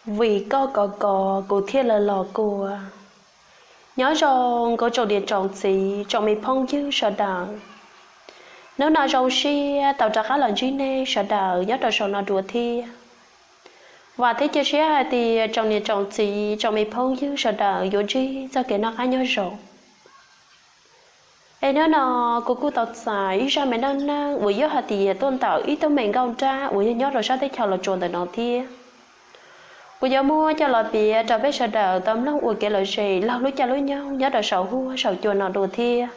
Vim koj kov kov kuv thiaj li los kua. Nyob zoo kuv tsoom niam tsoom txiv tsoom me phooj ywg sawv daws. Hnub no zoo siab tau rov qab los ntsib nej sawv daws nyob rau saum no dua thiab. Vam thiab cia siab hais tias tsoom niam tsoom txiv tsoom me phooj ywg sawv daws yuav ntsib txoj kev noj qab nyob zoo. Es hnub no kuv kuj tau txais ib zaj me neej neeg uas yog hais tias tuaj ntawm ib tug me nkauj nrab uas yog nyob rau sab teb chaws Los Tsuas ntawm no thiab. Kuv yuav muab coj los piav rau peb sawv daws tau mloog ua kev lom zem laug lub caij lub nyoog nyob rau saum huab saum cua no dua thiab.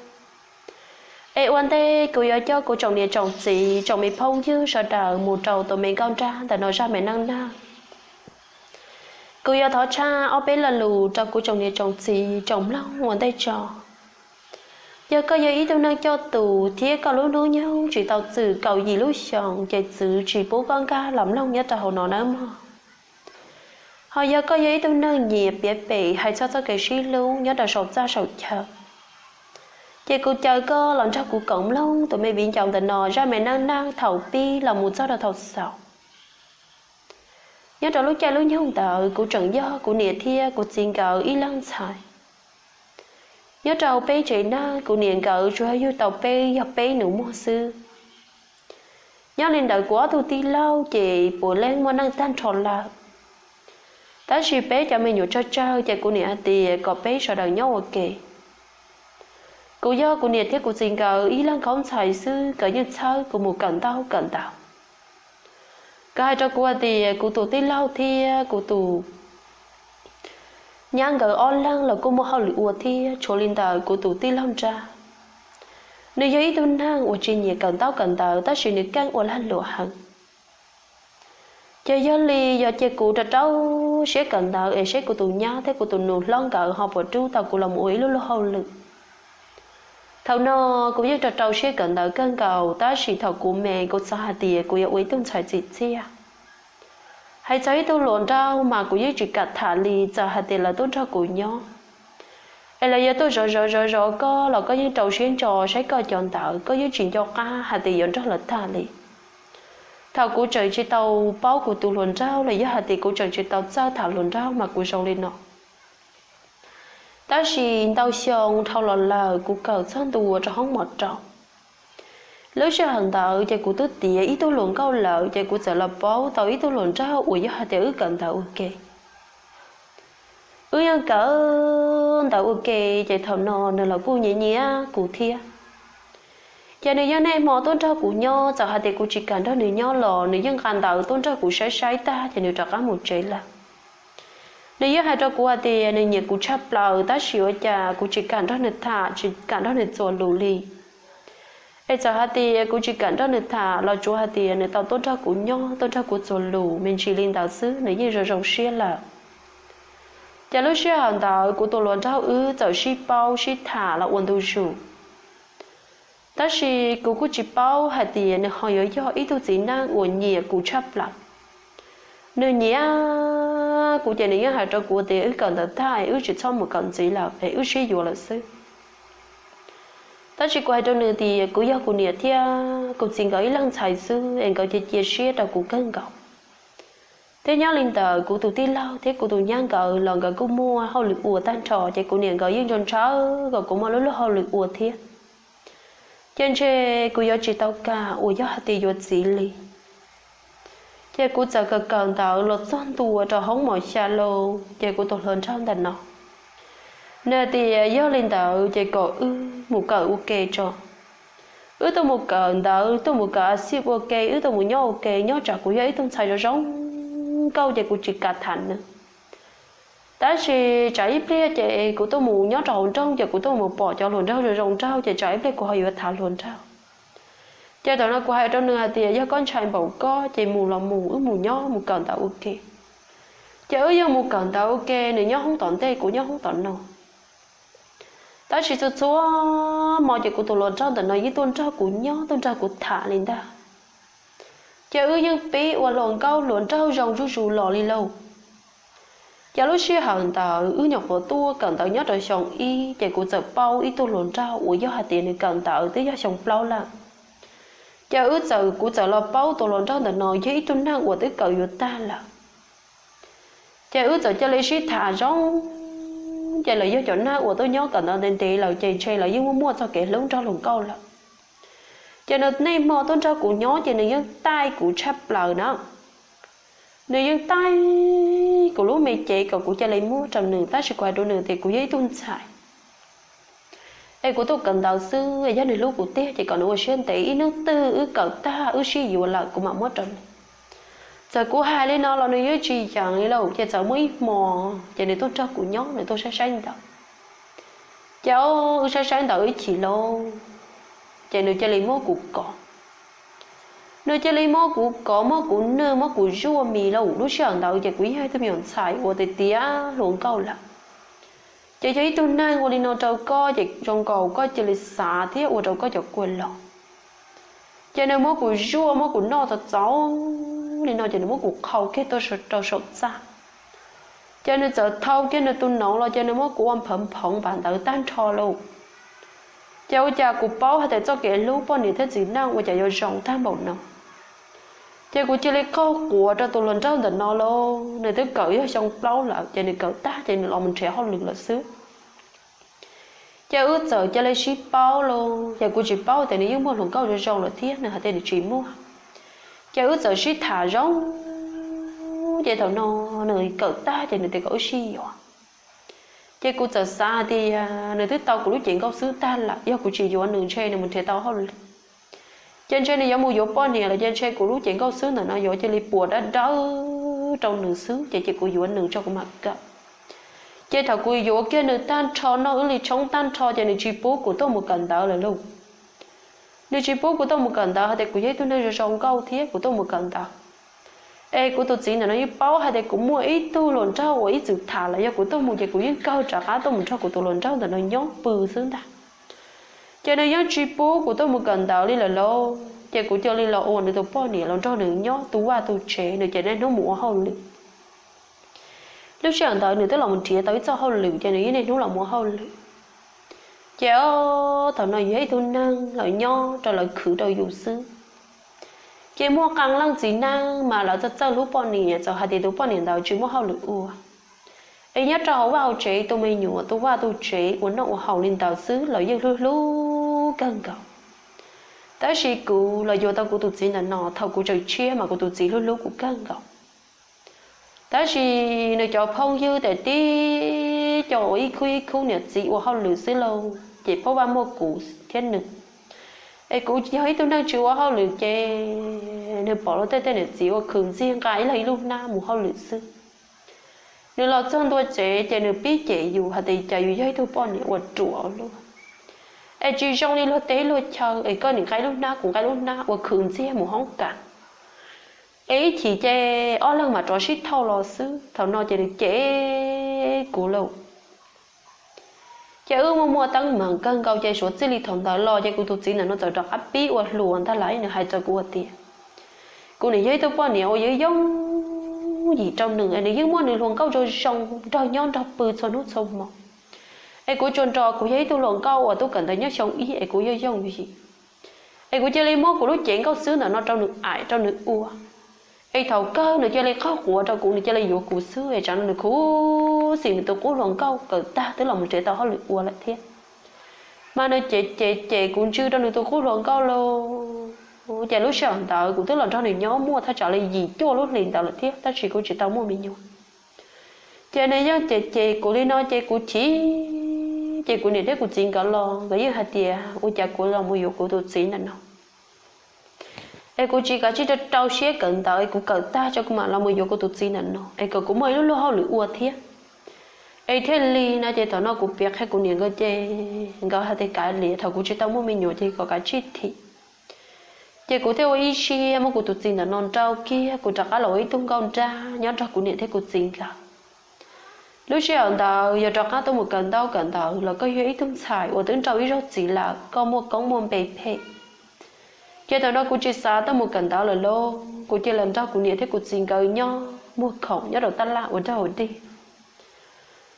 Es ua ntej kuv yuav coj kuv tsoom niam tsoom txiv tsoom me phooj ywg sawv daws mus rau tus me nkauj nrab ntawm no zaj me neej neeg. Kuv yuav thov tshaj ob peb lo lus rau kuv tsoom niam tsoom txiv tsoom mloog ua ntej tso. Yog koj yog ib tug neeg coj tus thiab koj lub hnub nyoog tsis tau txwm kaum yim lub xyoos ces txwv tsis pub koj nkag los mloog nyob rau hauv no nawb mog. Ho yog koj yog ib tug neeg nyiam piav pem hais txog txoj kev sib hlub nyob rau saum txaj saum chaw, ces kuv caw koj los nrog kuv koom mloog tus me viv ncaus ntawm no zaj me neej neeg thaum pib los mus txog rau thaum xaus. Nyob rau lub caij lub nyoog ntawd kuv tseem yog kuv niam thiab kuv txiv nkawd ib leeg ntxhais. Nyob rau peb tsev neeg kuv niam nkawd tsuas yug tau peb, yog peb nus muag xwb. Nyob li ntawd kuv ob tug tij laug ces puav leej muaj neej tag nrho lawm. Tab sis peb cov me nyuam tsawg tsawg ces kuv niam hais tias kom peb sawv daws nyob ua ke. Kuv yog kuv niam thiab kuv txiv nkawd ib leeg khaub ntxhais xwb, nkawd yeej txhawb kuv mus kawm ntaub kawm ntawv. Nkawd hais rau kuv hais tias kuv tus tij laug thiab kuv tus nyab nkawd ob leeg los kuj muaj hauj lwm ua thiab, tshuav li ntawd kuv tus tij laug nrab, nws yog ib tug neeg uas tsis nyiam kawm ntaub kawm ntawv tab sis nws keej ua lag luam heev. Ces yog li yog cia kuv rau rau siab kawm ntawv es seb kuv tus nyab thiab kuv tus nus hlob nkawd ho puas rub tau kuv los mus ua ib lub luag hauj lwm. Thaum no kuv yeej rau rau siab kawm ntawv kawg nkaus, tab sis thaum kuv me kuv xav hais tias kuv yuav ua ib tug ntxhais txim txiaj. Hais txog ib tug hluas nraug mas kuv yeej tsis kam tham li, txawm hais tias lawv tuaj nrog kuv nyob es lawv yuav tuaj zov zov zov zov koj los koj yeej rau siab ntso saib koj cov ntawv, koj yeej tsis nco qab hais tias yuav nrog lawv tag li. Thaum kuv tseem tsis tau paub kuv tus hluas nraug los yog hais tias kuv tseem tsis tau txawj tham hluas nraug mas kuv zoo li no. Tab sis ntau xyoo dhau los lawm kuv kawm txog ntua rau hoob mos rau. Lub sij hawm ntawd ces kuv twb tiav ib tug hluas nkauj lawm ces kuv txawm los paub tau ib tug hluas nraug uas yog hais tias wb kawm ntawv ua ke. Wb yeej kawm ntawv ua ke ces thaum no nws los kuj nyiam nyiam kuv thiab. Ces nws yeej niaj hmo tuaj nrog kuv nyob, txawm hais tias kuv tsis kam nrog nws nyob los nws yeej nqa ntawv tuaj nrog kuv saib saib tag ces nws rov qab mus tsev lawm. Nws yeej hais rau kuv hais tias nws nyiam kuv tshaj plaws tab sis ua cas kuv tsis kam nrog nws tham, tsis kam nrog nws txuas lus li. Es txawm hais tias kuv tsis kam nrog nws tham los tsuav hais tias nws tau tuaj nrog kuv nyob, tuaj nrog kuv txuas lus me ntsis li ntawd xwb nws yeej zoo zoo siab lawm. Ces lub sij hawm ntawd kuv tus hluas nraug wb txawm sib paub sib tham los ua ntu zus. Tab sis kuv kuj tsis paub hais tias nws ho yuav yog ib tug txiv neej uas nyiam kuv tshaj plaws. Nws nyiam kuv ces nws yeej hais rau kuv tias wb kawm ntawv tag es wb tsis txhob mus kawm ntxiv lawm es wb sib yuav lawm xwb. Tab sis kuv hais rau nws tias kuv yog kuv niam thiab kuv txiv nkawd ib leeg ntxhais xwb es nkawd cia cia siab rau kuv kawg nkaus. Thiab nyob li ntawd kuv tus tij laug thiab kuv tus nyab nkawd los nkawd kuj muaj hauj lwm ua tag nrho ces kuv niam nkawd yeej ntshaw ntshaw kom kuv muaj lub luag hauj lwm ua thiab. Ces ntshe kuv yuav tsis tau kam uas yog hais tias yuav txiv li. Ces kuv txawm kawm kawm ntawv los txog ntua rau hoob mos xya lawm ces kuv tus hluas nraug ntawm no nws tias yog li ntawd ces kom wb mus kawm ua ke tso. Wb tuaj mus kawm ntawv, tuaj mus kawm a xib ua ke, wb tuaj mus nyob ua ke, nyob tsam kuv yog ib tug ntxhais zoo zoo nkauj ces kuv tsis kam tham nws. Tab sis tsam ib pliag ces kuv tuaj mus nyob rau hauv nroog ces kuv tuaj mus pom cov hluas nraug zoo zoo nraug ces tsam ib pliag kuv ho yuav tham hluas nraug. Ces thaum no kuv hais rau nws hais tias yog koj ntshai npaum koj ces mus los mus, wb mus nyob mus kawm ntawv ua ke. Ces wb yeej mus kawm ntawv ua ke, nws nyob hoob tom ntej kuv nyob hoob tom no. Tab sis txhua txhua hmo ces kuv tus hluas nraug ntawm no yeej tuaj nrog kuv nyob tuaj nrog kuv tham li ntag. Ces wb yeej pib ua hluas nkauj hluas nraug zoo zuj zus los li lauj. Ces lub sij hawm ntawd wb nyuam qhuav tuaj kawm ntawv nyob rau xyoo ib ces kuv txawm paub ib tug hluas nraug uas yog hais tias nws kawm ntawv twb yog xyoo plaub lawm. Ces wb txawm, kuv txawm los paub tus hluas nraug ntawm no yog ib tug neeg uas twb kawm yuav tag lawm. Ces wb txawm cia li sib tham zoo, ces lawv yog cov neeg uas tuaj nyob kawm ntawv ntev ntev lawm ces ntshe lawv yeej muaj muaj txoj kev hlub nrog hluas nkauj lawm. Ces nws niaj hmo tuaj nrog kuv nyob ces nws yeej taij kuv tshaj plaws na. Nws yeej taij kuv lub me cev kom kuv cia li muab rau nws, tab sis kuv hais rau nws tias kuv yog ib tug ntxhais, es kuv tuaj kawm ntawv xwb, yog nws hlub kuv tiag ces kom nws ua siab ntev, ib hnub twg wb kawm tag wb sib yuav lawm kuv mam muab rau nws. Txawm kuv hais li no los nws yeej tsis yeem li lauj. Ces txawm muaj ib hmo, ces nws tuaj nrog kuv nyob, nws tuaj saib saib ntawv. Ces wb saib saib ntawv ib chim lauj, ces nws cia li muab kuv kov. Nws cia li muab kuv kov, muab kuv nwj, muab kuv zuaj mis lauj. Lub sij hawm ntawd ces kuv yog ib tug me nyuam ntxhais uas tiav tiav hluas nkauj lawm. Ces yog ib tug neeg ua li no rau koj ces zoo nkaus koj cia li xav thiab ua rau koj cov kua los. Ces nws muab kuv zuaj, muab kuv noj txaus txaus li no ces nws muab kuv qhau kiag tuaj rau saum txaj. Ces nws txawm thau kiag nws tus noov los ces nws muab kuv ua nphav nphoov npav ntawd tag nrho lauj. Ces ua cas kuv paub hais tias txoj kev hlub poj niam thiab txiv neej ua cas yuav zoo tag npaum no. Ces kuv cia li qaug quav rau tus hluas nraug ntawm no lauj, nws twb kawm yog xyoo plaub lawm ces nws kawm tag ces nws los mus nrhiav hauj lwm lawm xwb. Ces wb txawm cia li sib paub lauj, ces kuv tsis paub tias nws yeej muaj hluas nkauj zoo zoo lawm thiab, nws hais tias nws tsis muaj. Ces wb txawm sib tham zoo, ces thaum no nws kawm tag ces nws tias kom wb sib yuav. Ces kuv txawm xav hais tias nws twb tau kuv lub cev nkauj xwb tag lawm, yog kuv tsis yuav nws ntshe nws mus nrhiav tau hauj lwm. Ces ntshe nws yuav mus yuav poj niam lawm ces ntshe kuv lub cev nkauj xwb ntawm no yuav cia li puas dawb dawb rau nws xwb, ces ces kuv yuav nws tso kuv mam kawm. Ces thaum kuv yuav kiag nws tag nrho, noj wb li tshoob tag nrho ces nws tsis pub kuv tuaj mus kawm ntawv lawm lauj. Nws tsis pub kuv tuaj mus kawm ntawv hais tias kuv yog ib tug neeg zoo zoo nkauj thiab kuv tuaj mus kawm ntawv. Es kuv tus txiv ntawm no yeej paub hais tias kuv muaj ib tug hluas nraug uas ib txwm tham lawm, yog kuv tuaj mus ces kuv yeej kawg rov qab tuaj mus nrog kuv tus hluas nraug ntawm no nyob pw xwb ntag. Ces nws yeej tsis pub kuv tuaj mus kawm ntawv li lawm lauj, ces kuv cia li los ua nws tus poj niam los nrog nws nyob tu vaj tu tsev, nws ces niaj hnub mus ua hauj lwm. Lub sij hawm ntawd nws twb los mus nrhiav tau ib txoj hauj lwm ces nws yeej niaj hnub los mus ua hauj lwm. Ces thaum no yog ib tug neeg lawv nyob rau lawv khwv rau yus xwb. Ces muaj qee leej txiv neej mas lawv txawj txawj hlub poj niam, txawm hais tias tus poj niam ntawd tsis muaj hauj lwm ua, es nyob rau hauv vaj hauv tsev tu me nyuam tu vaj tu tsev ua noj ua haus li ntawd xwb los yeej hlub hlub kawg nkaus. Tab sis kuv los yuav tau kuv tus txiv ntawm no thaum kuv tseem tshiab mas kuv tus txiv hlub hlub kuv kawg nkaus. Tab sis nws cov phooj ywg ces tib co ua ib khub ib khub niam txiv ua hauj lwm xwb lauj, ces pab vaj muaj kuv thiab nws. Es kuv yog ib tug neeg tsis ua hauj lwm ces nws pom luag tej tej niam txiv ua khwv ntxiag nqa ib leeg ib lub hnab mus hauj lwm xwb. Nws los txog ntua tsev ces nws pib cem yus hais tias cas yus yog ib tug poj niam uas ruam ua luaj, es tsis zoo li luag teb luag chaw es koj nim nqa ib lub hnab kuv nqa ib lub hnab ua khwv ntxiag mus hoob kas, es ib chim ces ob leeg mam rov sib thauj los xwb. Thaum no ces nws cem kuv lauj. Ces wb muaj muaj teeb meem kawg nkaus ces suav txij li thaum ntawd los ces kuv tus txiv ntawm no txawm rov qab pib ua hluas ntag lauj. Nws hais rau kuv hais tias kuv nim yog ib tug poj niam uas yooj yooj yim rau nws, nws yeej muaj nws hluas nkauj zoo zoo nrog nyob nrog pw txhua hnub txhua hmo. Es kuv tsuas nrog kuv yog ib tug hluas nkauj uas twb kawm ntawv nyob xyoo ib es kuv yooj yooj yim. Es kuv cia li muab kuv lub cev nkauj xwb ntawm no rau nws aim rau nws ua. Es thaum kawg nws cia li qaug quav rau kuv, nws cia li yuav kuv xwb es tsam no nws khuv xim nws tus qub hluas nkauj kawm tag twb los mus nrhiav tau hauj lwm ua lawm thiab. Mas nws ces ces ces kuv ntswj rau nws tus qub hluas nkauj lauj. Ces lub sij hawm ntawd kuv twb los nrog nws nyob muaj thaj tsam li yim cuaj lub hlis ntawd lawm thiab tab sis kuv tsis tau muaj me nyuam. Ces nws yeej ces ces kuv li no ces kuv chim, ces kuv niam thiab kuv txiv nkawd los nkawd yeej hais tias ua cas kuv los mus yuav kuv tus txiv ntawm no. Es kuv tsis kav tsij rau rau siab kawm ntawv es kuv kawm tag tso kuv mam los mus yuav kuv tus txiv ntawm no es kom kuv muaj ib lub luag hauj lwm ua thiab. Es thiaj li no ces thaum no kuv piav qhia kuv niam nkawd ces nkawd hais tias kav liam, thaum kuv tsis tau muaj me nyuam ces kom kav tsij thim. Ces kuv thiaj ua ib siab muab kuv tus txiv ntawm no nrauj kiag, kuv rov qab los ua ib tug nkauj nrag nyob nrog kuv niam thiab kuv txiv nkawd. Lub sij hawm ntawd yog rov qab tuaj mus kawm ntaub kawm ntawv los koj yog ib tug ntxhais uas twb nrauj ib zaug txiv lawm, koj muaj koob muaj npe phem. Ces thaum no kuv tsis xav tuaj mus kawm ntawv lawm lauj, kuv cia li nrog kuv niam thiab kuv txiv nkawd nyob muag khoom nyob rau tab laj ua dog ua dig.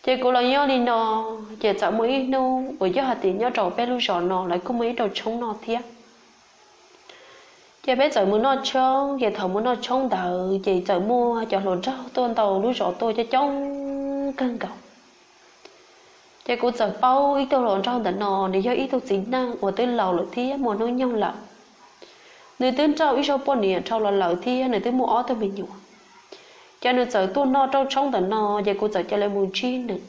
Ces kuv los nyob li no, ces txawm muaj ib hnub uas yog hais tias nyob rau peb lub zos no lawv kuj muaj ib rau tshoob noj thiab. Ces peb txawm mus noj tshoob, ces thaum mus noj tshoob ntawd ces txawm muaj cov hluas nraug tuaj ntau lub zos tuaj coob coob kawg nkaus. Ces kuv txawm paub ib tug hluas nraug ntawm no, nws yog ib tug txiv neej uas twb laus lawm thiab muaj hnub nyoog lawm. Nws twb nrauj ib zaug poj niam dhau los lawm thiab nws twb muaj ob tug me nyuam. Ces nws txawm tuaj noj rau tshoob ntawm no, ces kuv txawm cia li mus ntsib nws.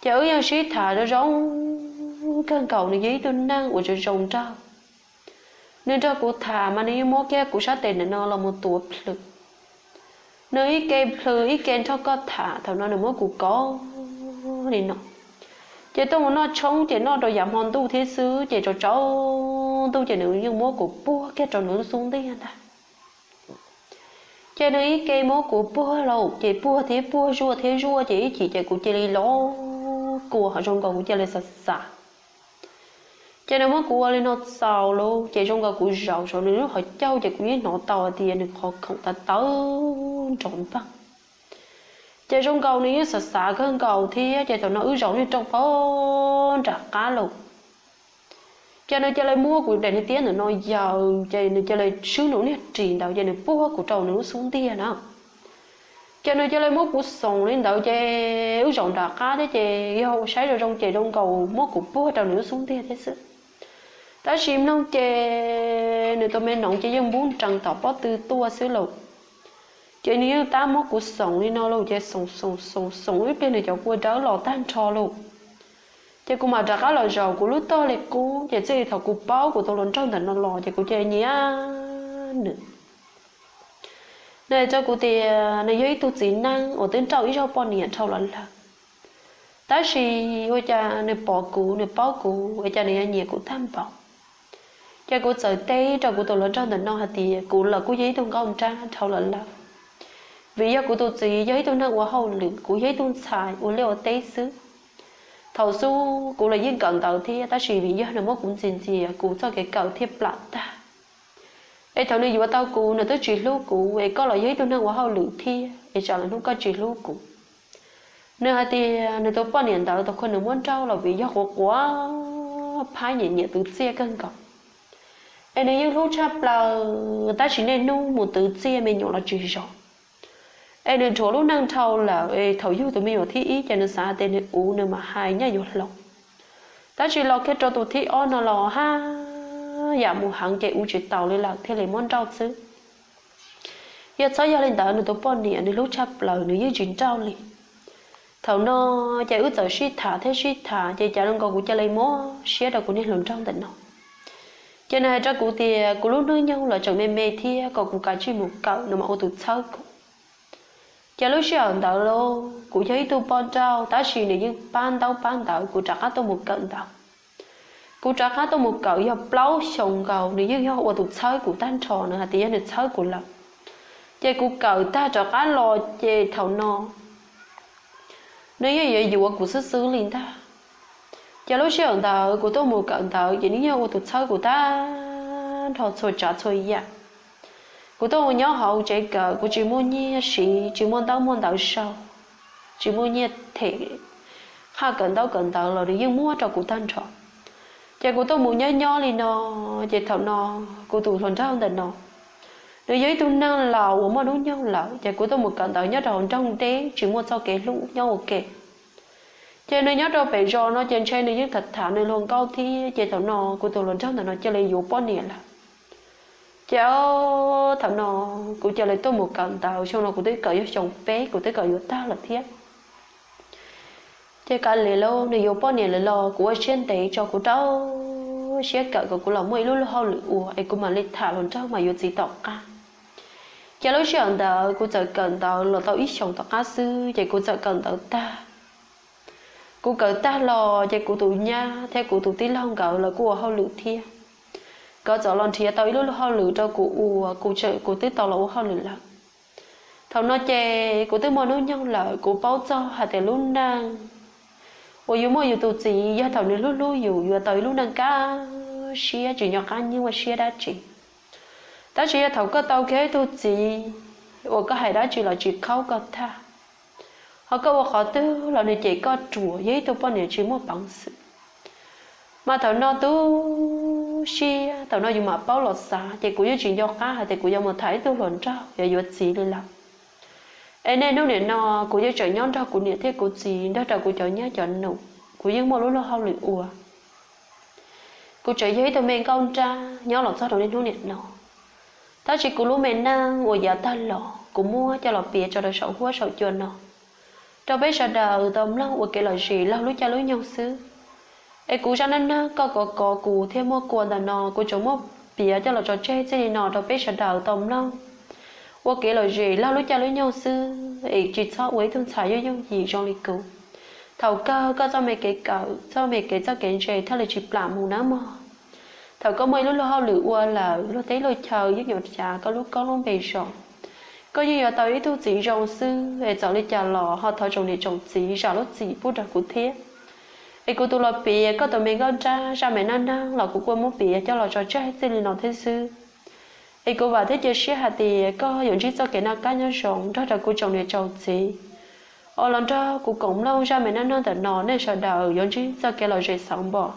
Ces wb yeej sib tham zoo zoo kawg nkaus, nws yog ib tug neeg uas zoo zoo nraug. Nws nrog kuv tham mas nws yeej muab kiag kuv sab tes ntawm no los mus tuav plhws. Nws ib ke plhws ib ke nrog koj tham, thaum no nws muab kuv kov li no. Ces tuaj mus noj tshoob ces noj rau yav hmo ntuj thiab xwb, ces tsaus tsaus ntuj ces nws yeej muab kuv puag kiag rau nws lub xub ntiag ntag. Ces nws ib ke muab kuv puag lauj, ces puag thiab puag zuaj thiab zuaj, ces ib chim ces kuv cia li los kua ho zoo nkaus kuv cia li xav xav. Ces nws muab kuv ua li no txaus lauj, ces zoo nkaus kuv zaum saum nws lub qhov cauj, ces kuv yeej hnov tau hais tias nws qhov khoom tawv tawv nrov npaug. Ces zoo nkaus nws yeej xav xav kawg nkaus thiab, ces thaum no wb zaum niag rau pab nram qab lauj. Ces nws cia li muab kuv daim niag tiab ntawm no yaws, ces nws cia li swb nws niag ris ntawd, ces nws puag kuv rau nws lub xub ntiag na. Ces nws cia li muab kuv xoom li ntawd, ces wb zaum nram qab thiab, ces yog saib zoo zoo ces zoo nkaus muab kuv puag rau nws lub xub ntiag thiab xwb. Tab sis mloog ces nws tus me noov ces yeej npub nrees tom pob tw tuaj xwb lauj. Ces nws yeej tab muab kuv xoom li no lauj, ces xoom xoom xoom xoom ib pliag nws cov kua dawb los tag nrho lauj. Ces kuv mam rov qab los zaum kuv lub tog li qub, ces txij li thaum kuv paub kuv tus hluas nraug ntawm no los ces kuv cia li nyiam nws. Nws hais rau kuv tias nws yog ib tug txiv neej uas twb nrauj ib zaug poj niam dhau los lawm, tab sis ua cas nws pom kuv, nws paub kuv, ua cas nws yuav nyiam kuv tag npaum. Ces kuv txawm teb rau kuv tus hluas nraug ntawm no hais tias kuv los kuj yog ib tug nkauj nrab dhau los lawm, vim yog kuv tus txiv yog ib tug neeg ua hauj lwm, kuv yog ib tug ntxhais ua liaj ua teb xwb. Thaum xub kuv los yeej kawm ntawv thiab, tab sis vim yog nws muab kuv ntxias ntxias, kuv txoj kev kawm thiaj plam tag. Es thaum nws yuav tau kuv, nws twb tsis hlub kuv, es koj los yog ib tug neeg ua hauj lwm thiab, es tsam lwm hnub koj tsis hlub kuv. Nws hais tias nws tus poj niam ntawd tau khuv nws muab nrauj los vim yog quav quav phab nyiam nyiam tus txiaj kawg nkaus. Es nws yeej hlub tshaj plaws, tab sis niaj hnub mus twv txiaj me nyuam los tsis zov. Es nws dhuav lub neej dhau lawm, es thaum yug tus me nyuam thib ib ces nws xav hais tias nws uv nws mam hais nyaj yuav hloov. Tab sis los kiag rau tus thib ob no los haj yam mus heev ces uv tsis taus li lawm thiaj li muab nrauj xwb. Yog txhob yog li ntawd nws tus poj niam nws hlub tshaj plaws nws yeej tsis nrauj li. Thaum no ces wb txawm sib tham thiab sib tham ces cas zoo nkaus kuv cia li mob siab rau kuv niag hluas nraug ntawm no. Ces nws hais rau kuv tias kuv lub hnub nyoog los tseem me me thiab kom kuv kav tsij mus kawm no mas ua tus txhawb kuv. Ces lub sij hawm ntawd los kuv yog ib tug poj nrauj tab sis nws yeej pab ntaub pab ntawv kuv rov qab tuaj mus kawm ntawv. Kuv rov qab tuaj mus kawm yog plaub xyoos nkaus nws yeej yog ua tus txhawb kuv tag nrho, nws hais tias yog nws txhawb kuv lawm. Ces kuv kawm tag rov qab los ces thaum no nws yeej yuav yuav kuv xwb xwb li ntag. Ces lub sij hawm ntawd kuv tuaj mus kawm ntawv ces nws yog ua tus txhawb kuv tag nrho txhua tsav txhua yam. Kuv tuaj mus nyob hauv tsev kawm kuv tsis muaj nyiaj siv, tsis muaj ntaub muaj ntawv sau, tsis muaj nyiaj them qhaj kawm ntaub kawm ntawv los nws yeej muab rau kuv tag nrho. Ces kuv tuaj mus nyob nyob li no, ces thaum no kuv tus hluas nraug ntawm no nws yog ib tug neeg laus uas muaj hnub nyoog lawm, ces kuv tuaj mus kawm ntawv nyob rau hauv nroog deb tsis muaj txoj kev hlub nyob ua ke. Ces nws nyob rau pem zos no ces ntshe nws yeej tham tham nws hluas nkauj thiab, ces thaum no kuv tus hluas nraug ntawm no cia li yuav poj niam lawm. Ces thaum no kuv cia li tuaj mus kawm ntawv, xyoo no kuv twb kawm yog xyoo peb, kuv twb kawm yuav tag lawm thiab. Ces kav liam lauj, nws yuav poj niam lawm los kuv ua siab ntev tso, kuv rau siab kawm kom kuv los muaj ib lub luag hauj lwm ua es kuv mam li tham hluas nraug mas yuav txiv tom qab. Ces lub sij hawm ntawd kuv txawm kawm ntawv los tau ib xyoos tom qab xwb ces kuv txawm kawm ntawv tag. Kuv kawm tag los ces kuv tus nyab thiab kuv tus tij laug nkawd los kuj ua hauj lwm thiab. Nkawd txawm los nrhiav tau ib lub luag hauj lwm rau kuv ua, kuv tseem, kuv twb tau los ua hauj lwm lawm. Thaum no ces kuv twb muaj hnub nyoog lawm, kuv paub txog hais tias lub neej uas yus muaj yus tus txiv yog thaum nws hlub hlub yus yuav tau ib lub neej kaj siab tsis nco qab nyuaj siab dab tsi. Tab sis yog thaum koj tau kiag ib tug txiv uas koj hais dab tsi los tsis khaub koj tag, ho koj ua qhov twg los nws cem koj ruam, yog ib tug poj niam tsis muaj peev xwm, mas thaum no tus siab thaum no yus mam paub los xav, ces kuv yeej tsis nco qab hais tias kuv yuav mus tham ib tug hluas nraug yuav yuav txiv li lawm. Es niaj hnub nim no kuv yeej tseem nyob nrog kuv niam thiab kuv txiv nrog rau kuv cov nyab cov nus, kuv yeej muaj lub luag hauj lwm ua. Kuv tseem yog ib tug me nkauj nrab nyob los txog rau niaj hnub nim no, tab sis kuv lub me neej uas yav tag los kuv muab coj los piav tso rau saum huab saum cua no rau peb sawv daws tau mloog ua kev lom zem laug lub caij lub nyoog xwb. Es kuv zaj neej neeg koj kov kov kuv thiab muab kua ntawm no kuv tsuas muab piav coj los tso tseg txij li no rau peb sawv daws tau mloog ua kev lom zem laug lub caij lub nyoog xwb, es tsis txhob ua ib tug ntxhais yooj yooj yim zoo li kuv. Thaum kawg koj txoj me kev kawm, txoj me kev txoj kev ntse thiaj li tsis plam mus nawb mog. Thaum koj muaj ib lub luag hauj lwm ua lawm, luag teb luag chaw yeej yuav xyav koj lub koob lub npe zoo. Koj yeej yuav tau ib tug txiv zoo xwb, es txawm li cas los ho thov tsoom niam tsoom txiv zam lub txim pub rau kuv thiab. Es kuv tus los piav koj tus me nkauj nrab zaj me neej neeg los kuv kuj muab piav coj los tso tseg txij li no thiab xwb. Es kuv vam thiab cia siab hais tias koj yuav ntsib txoj kev noj qab nyob zoo nrog rau kuv tsoom niam tsoom txiv uas los nrog kuv koom mloog zaj me neej neeg ntawm no, nej sawv daws yuav ntsib txoj kev lom zem xauv npaum.